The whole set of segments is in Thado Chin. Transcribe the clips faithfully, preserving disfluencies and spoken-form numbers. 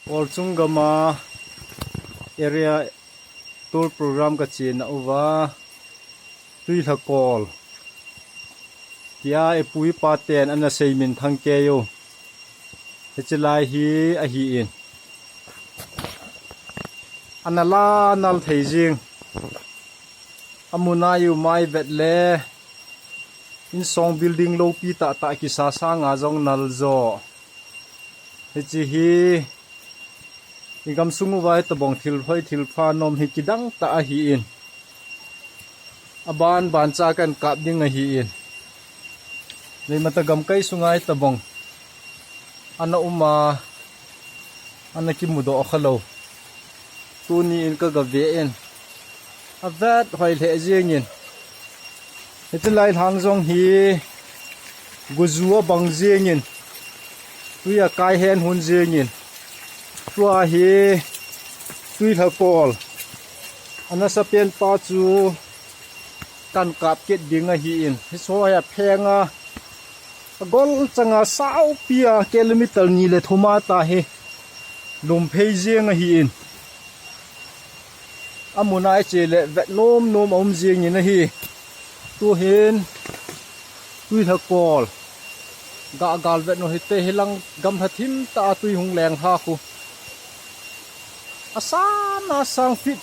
Kolchung gama area tour program ka chena uva, Tuilhakol tia ipu ipa ten ana sei minthang kei u. Hiche lai hi ahi in. Ana la nal thei jing. Amun a i um a i vet le, insung building lopi tah tah kisa sanga jong nal jo. Hiche hi i gamsung uva hitabang thil hoi thil pha nom hi kidang tah ahi in. Aban ban cha kan kap ding ahi in. Leimata gamkai sunga hitabang ana um a, ana kimudoh kha lou. Tuni in ka ga ve in, avet hoi lheh jeng in. Hiche lai lhang jong hi guju abang jeng in, tui akai hen hun jeng in. Tua hi Tuilhakol. Ana sa pen pa chu kan kap kit ding ahi in. Hiche ho hi apheng a, agol changa saupi a kilometer ni le thum a ta hi lum phei jeng ahi in. Amun a i che le vet nom nom a um jeng in ahi. Tuhin Tuilhakol ga gal vet u hite, hilang gamlha thim tah a tui hung leng lha khu. Asan a sang feet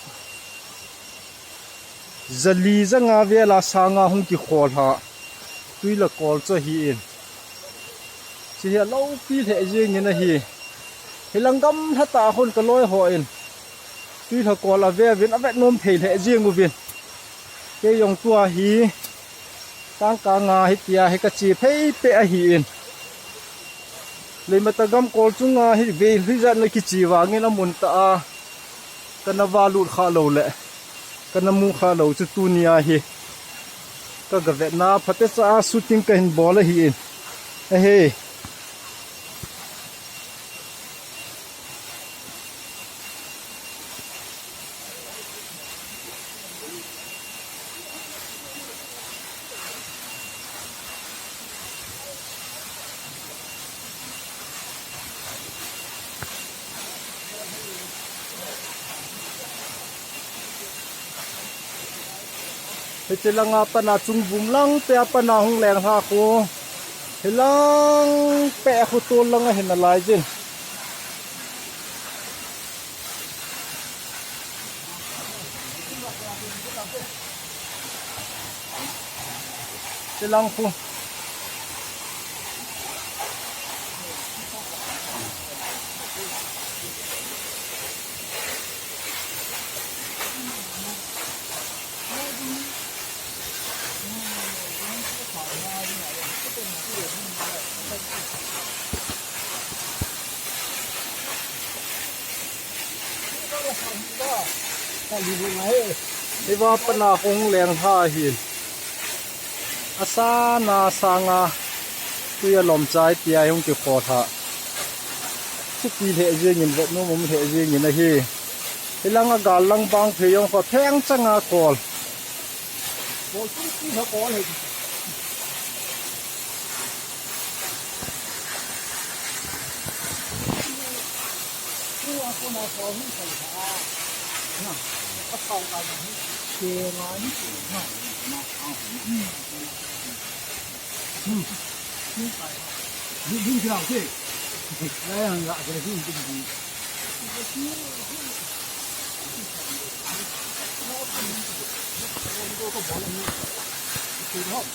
jali janga vel a sanga hung kikhol ha. Tuilhakol chu ahi in. Hiche hi alopi lheh jeng in ahi. Hilang gamlha tah a khun ka loi ho in Tuilhakol ave uvin, avet nom thei lheh jeng uvin. Kei jong tua hi tangka nga hitia hi ka che phei peh ahi in. Leimata gam Kolchunga hi vei hijat na kiche vangin amun tah a kana va lut kha lou le kana mu kha lou chu tuni a hi ka ga vetna phatecha a shooting ka hin bol ahi in. Ahe. Hiche langa pana chungvum lang te a pana hung leng lha khu. Hilang peh khu tol langa hin alai jin. Hilang khu. Hiva pana hung leng lha hin. Asana sanga tui alom chai tia hung kikhol ha. Chuti lheh jengin vetnom um lheh jengin ahi. Hilanga gal lang bang phei jong kho theng changa kol. Kol tung tung ha kol hi.